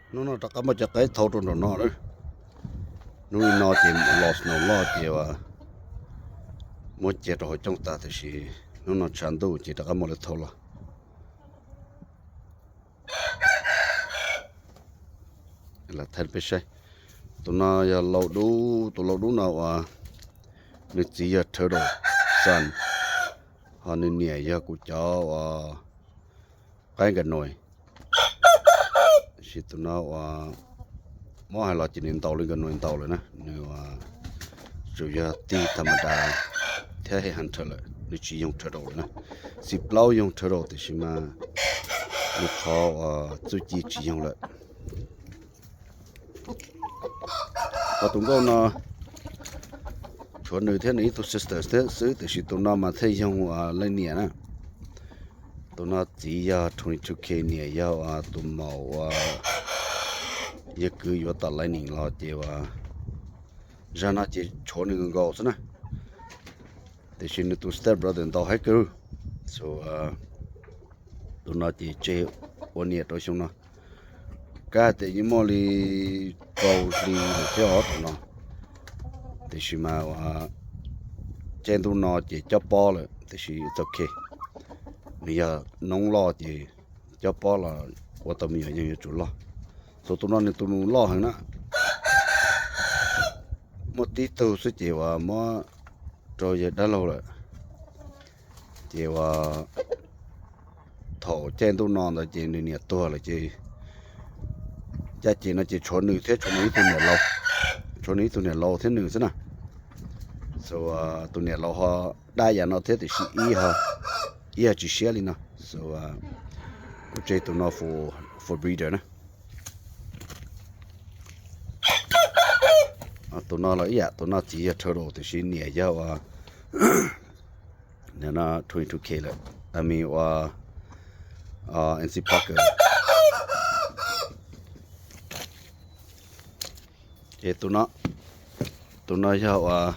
Hnub no rov qab muaj cov qaib thau rau nraum no lawm. Hnub no ces los snow loj ces uas muab cia rau hauv cooj tas, tiam sis hnub no tshav ntuj ces rov qab muaj lawv thau los. Lam thaij peb saib. Tus no yog lau dub, tus lau dub no uas nws txiv yog turtle son, ho nws niam yog kuv cov uas qaib Ganois. Sis tus no uas muab hais los ces nws ntaus li Ganois ntaus lawm na, nws uas tsuas yog tig tham ma das thiab headhunter lawm, nws tsis yoog turtle lawm na. Xim plaub yoog turtle tiam sis mas nws qhov uas txuj ci tsis yoog lawm. Ho tus nkauj no tshuav nws thiab nws ib tug sister thiab xwb, tiam sis tus no mas thiaj yoog uas leej niam na. Tus no txiv yog twenty two K, niam yog uas tus maum uas yawg kwv yuav tom Lightning los ces uas zaj no ces tshuav nws nkaus xwb na. Tiam sis nws tus step brother ntaus haib kawg. So tus no ces tseg ua niam rau xyoo no. Kab tias yeej muaj li rau hli lawm thiab os tus no, tiam sis mas uas caij ntuj no ces cob pob lawm, tiam sis it's ok. Nws yog noob loj ces cob pob los ua tau me nyuam yeej yuav tsum loj. So tus no nws tus nus loj heev na, muaj tib tug xwb ces uas muab rau yawg dab laug lawm. Ces uas thaum caij ntuj no ntawd ces nws niam tuag lawm ces caj ces no ces tshuav nws thiab tshuav nws ib tug niam laus, tshuav nws ib tug niam laus thiab nws xwb na. So tus niam laus ho dab yam no thiab tiam sis ib ho, ib ho tsis siab li no. So kuv tseg tus no for breeder na. Tus no los ib yam, tus no txiv yog turtle tiam sis niam yog uas twenty two K lawm, I mean uas N C Parker. Ces tus no, tus no yog uas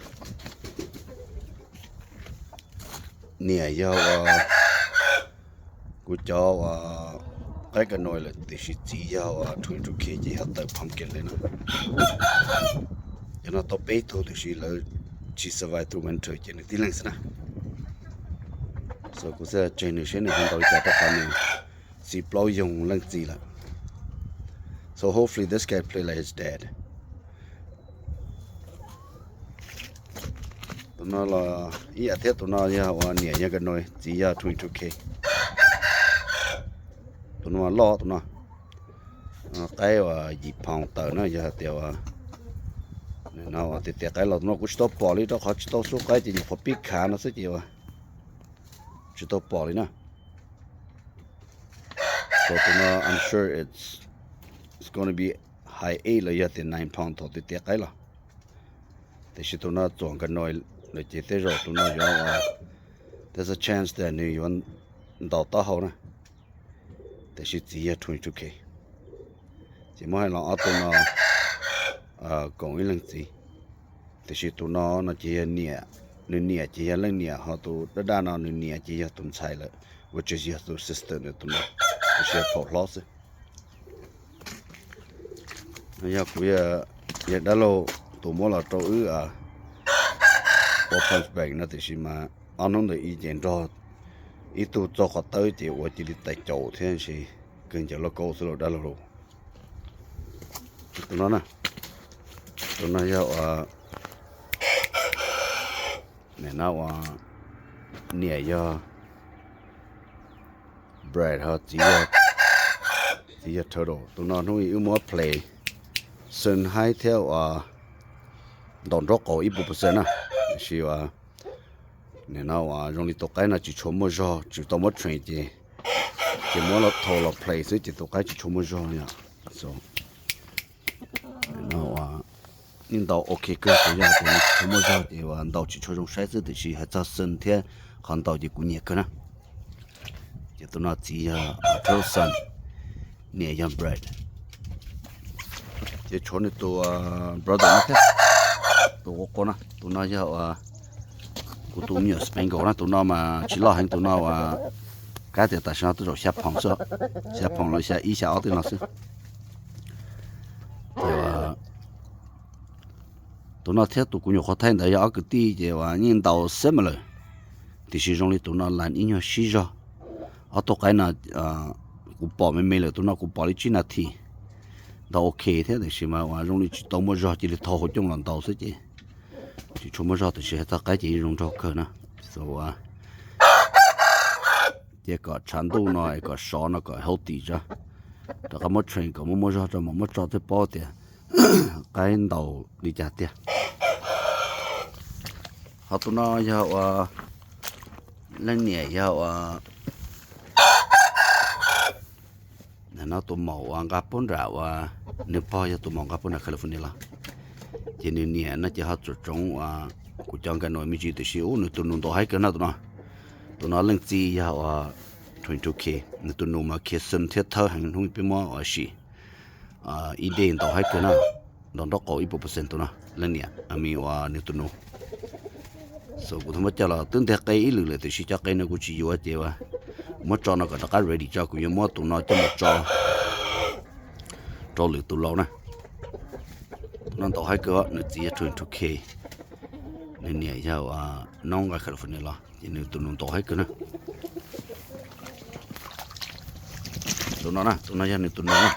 niam yog uas kuv cov uas qaib Ganois lawm tiam sis txiv yog uas twenty two K ces yog tawm pumpkin li no. Cov no tau peb tug tiam sis lawv tsis survive through winter ces nws tib leeg xwb na. So kuv xav tseg nws seb nws ho ntaus li cas rau qhov nws xim plaub yoog leej txiv lawm. So hopefully this guy play like his dad. Tus no los ib yam thiab, tus no yog uas niam yog Ganois, txiv yog twenty two K. Tus no loj tus no, qaib uas yim pound tawm na, yog hais tias uas no uas tias tias qaib los tus no kuv tsis tau pom li rau qhov tsis tau xub qaib ces nyuam qhuav pib khav no xwb ces uas tsis tau pom li na. So tus no I'm sure it's, it's gonna be high eight los yog tias nine pound thaum tias tias qaib los. Tiam sis tus no txuam Ganois lawm ces tej zaum tus no yuav, there's a chance tias nws yuav ntaus taub hau na. Tiam sis txiv yog twenty two K. Ces muab hais los ob tug no koom ib leeg txiv. Tiam sis tus no no ces yog niam, nws niam ces yog leej niam, ho tus daj daj no nws niam ces yog tus ntxhais lawm, ua tsis yog tus sister ntawd tus no, tiam sis phaum hlob xwb. Yog kuv yog dab laug tus muab los rau wb ua punching bag no, tiam sis mas ob hnub ntawd ib ces nrog ib tug txog qhov tawb ces ua cia li tais caum thiab, ntshe kawg ncaws lauj kaub xwb los dab laug. Tus no na, tus no yog uas, nim no uas niam yog Brad ho txiv yog Turtle. Tus no hnub ib wb muab play xeev haib thiab uas ntaus nraub qaum ib puas percent na, tiam sis uas nim no uas zoo li tus qaib no tsis tshua muaj zog, tsis tau muab train ces, ces muab los thau los play xwb ces tus qaib tsis tshua muaj zog yom. Nim no uas nws ntaus ok kawg, tsuas yog tias nws tsis tshua muaj zog ces uas ntaus tsis tshua zoo saib xwb, tiam sis hais txog xeev thiab qhov ntaus ces kuv nyiam kawg na. Ces tus no txiv yog Turtle son, niam yog Brad. Ces tshuav nws tus brother no thiab, tus qua qua no, tus no yog uas kuv tus me nyuam Spangle na, tus no mas tsis loj heev, tus no uas kab tias tam sim no twb zaum xya pound xwb, xya pound los xya ib xya ob tej no xwb. Tus no thiab tus kuv nyuam qhuav thaij ntawd yog ob kwv tij ces uas yeej ntaus similar, tiam sis zoo li tus no las ib nyuag sib zog. Ob tug qaib no kuv pom me me lawm, tus no kuv pom li tsib nas this, ntaus ok thiab tiam sis mas uas zoo li tsis tau muaj zog, cia li thau hauv cooj los ntaus xwb ces tsis tshua muaj zog, tiam sis hais txog qaib ces yeej zoo nraug kawg na. So uas cia kom tshav ntuj no es kom sov no kom healthy tso, rov qab muab train kom muaj muaj zog rau mam muab tso thiaj paub tias qaib ntaus li cas tiag. Ho tus no yog uas leej niam yog uas no tus maum uas nqa puag nram uas nws pog yog tus maum nqa puag nram California los, ces nws niam no ces ho tsom tsoov uas kuv cov nkaj nuam me ntsis tiam sis ub nws tus nus ntaus haib kawg no tus no. Tus no leej txiv yog uas twenty two K, nws tus nus mas khiav xwm thiab thawb heev, hnub peb muab uas sim ib dej ntaus haib kawg na, ntaus nraub qaum ib puas percent tus no, leej niam a mi uas nws tus nus. So kuv tau muab coj los twb nteg qe ib lwm lawm tiam sis cov qe no kuv tsis yuav ces uas muab tso no kom rov qab ready tso, kuv yuav muab tus no coj mus tso rau lwm tus laus na. Tus no ntaus haib kawg, nws txiv yog twenty two K, nws niam yog uas noob nqa California los ces nws tus nus ntaus haib kawg na. Tus no na, tus no yog nws tus nus na,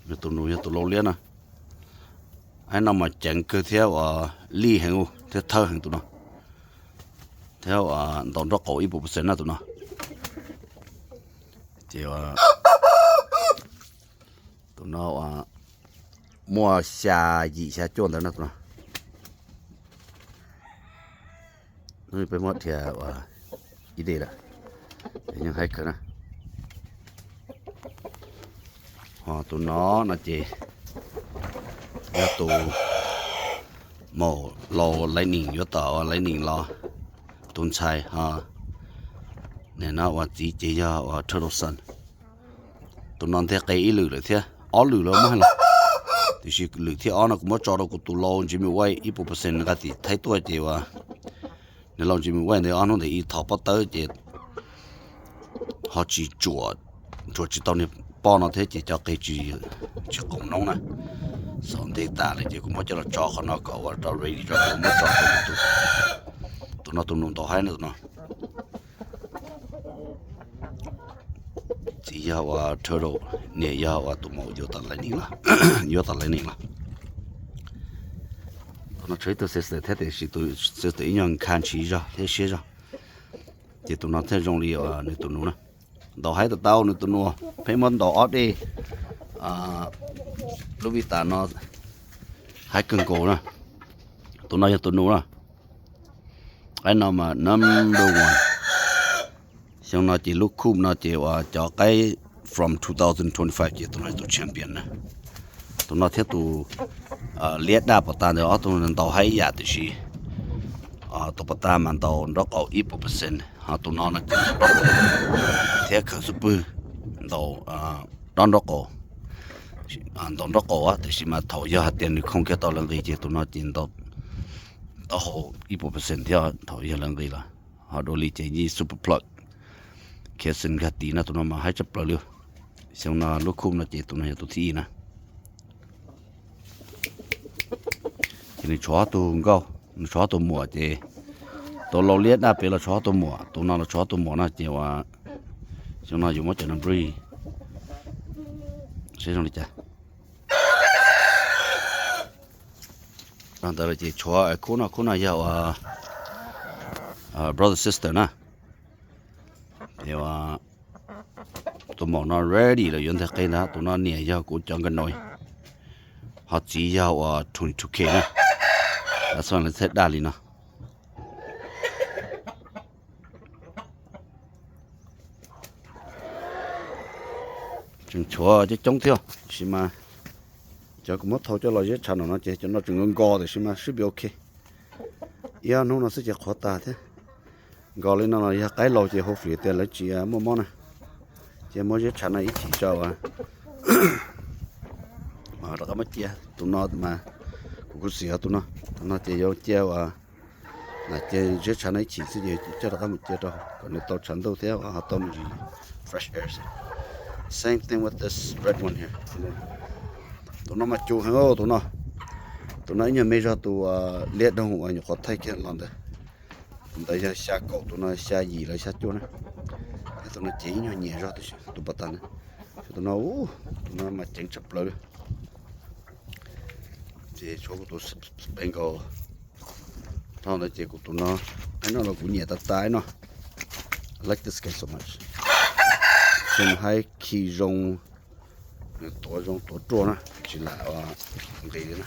nws tus nus yog tus lau liab na. Haib no mas ceev kawg thiab uas lij heev thiab thawb heev tus no, thiab uas ntaus nraub qaum ib puas percent na tus no. Ces tus no uas muaj xya yim xya cuaj ntawd no tus no. Hnub peb muab dhia uas ib dej lawm, yeej haib kawg na. Ho tus no no ces yog tus maum laus Lightning, yuav tom uas Lightning los tus ntxhais ho nim no uas txiv ces yog uas Turtle Son. Tus no nteg qe ib lwm lawm thiab, ob lwm lawm muab los, tiam sis lwm thib ob no kuv muab tso rau kuv tus lau Jimmy White ib puas percent nqa tim Thaib tuaj ces uas nws lau Jimmy White ntawd ob hnub ntawd ib thov pob tawb ces ho tsis tsuam, tsuam tsis tau niag poj no thiab ces cov qe tsis, tsis qoom noob na. Xaus nteg tas lawm ces kuv muab coj los tso qhov no kom uas rau ready rau kuv muab tso rau tus, tus no tus nus ntaus haib no tus no. Txiv yog uas Turtle, niam yog uas tus maum yuav tom Lightning los, yuav tom Lightning los. Tus no tshuav ib tug sister thiab tiam sis tus sister ib nyuag nkha ntshis zog thiab siab zog. Ces tus no thiaj zoo li uas nws tus nus na. Ntaus haib tau tau nws tus nus, pheej muab ntaus ob dej lub vij tas no haib kawg nkaus na. Tus no yog tus nus na. Qaib no mas number one. Xyoo no ces lub cup no ces uas cov qaib from two thousand twenty five ces tus no tus champion na. Tus no thiab tus liab daj pov tas ntawd ob tug ntaus haib ib yam tiam sis tus pov tas mas ntaus nraub qaum ib puas percent, ho tus no no ces ntaus nraub qaum thiab khaws xub pwg ntaus dob nraub qaum. Ntaus nraub qaum tiam sis mas thaum yog hais tias nws khoo kiag tau lawv nqis ces tus no ces ntaus taub hau ib puas percent thiab thaum yog lawv nqis los. Ho dua li ces yeej super plug, khiav xwm nkag tid no tus no mas haib tshaj plaws li. Xyoo no lub cup no ces tus no yog tus thib ib na. Ces nws tshuav ob tug nkauj, nws tshuav ob tug muam ces tus lau liab daj pem los tshuav ob tug muam, tus no los tshuav ob tug muam no ces uas xyoo no yuav muab cov no breed seb zoo li cas. Rau ntawd lawm ces tshuav khub no, khub no yog uas brother sister na. Ces uas tus maum no ready lawm yuav nteg qe ntag, tus no niam yog kuv cov nkaj noj, ho txiv yog uas twenty two K na. Xoj lawv txhaj daj li no. Tseem tshuav coob coob thiab tiam sis mas cov kuv muab thau coj los ziab tshav no no ces cov no tseem nkaus nkaus tiam sis mas should be ok. Ib ob hnub no xwb ces qhuav tas thiab. Nkaus li no los yog qaib laus ces hopefully tias lawv tsis muaj mob na. Ces muab ziab tshav no ib chim tso uas rov qab muab cia tus no mas kuv kuj xim tus no, tus no ces yuav cia uas cia ziab tshav no ib chim xwb ces coj rov qab mus cia rau kom nws tau tshav ntuj thiab ho tau me ntsis fresh air. Same thing with this red one here. Tus no mas cus heev tus no. Tus no ib nyuag me zog tus liab doog uas nyuam qhuav thaij kiag los ntawd. Tus ntawd yog xya kaum, tus no xya yim los xya cuaj na. Tus no ces ib nyuag nyiam zog tus pas tas na. Tus no, tus no mas ceev tshaj plaws li. Ces tshuav kuv tus Bengal dhau ntawd ces kuv tus no, no los kuv nyiam tas tas no. I like this guy so much. Tseem haib khi zoo, tuav zoo tuav ruaj na, tsis lam nqis li na.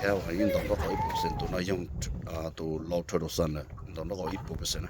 Thiab uas yeej ntaus nraub qaum ib puas percent, tus no yog tus Lao Turtle Son lawm, ntaus nraub qaum ib puas percent na.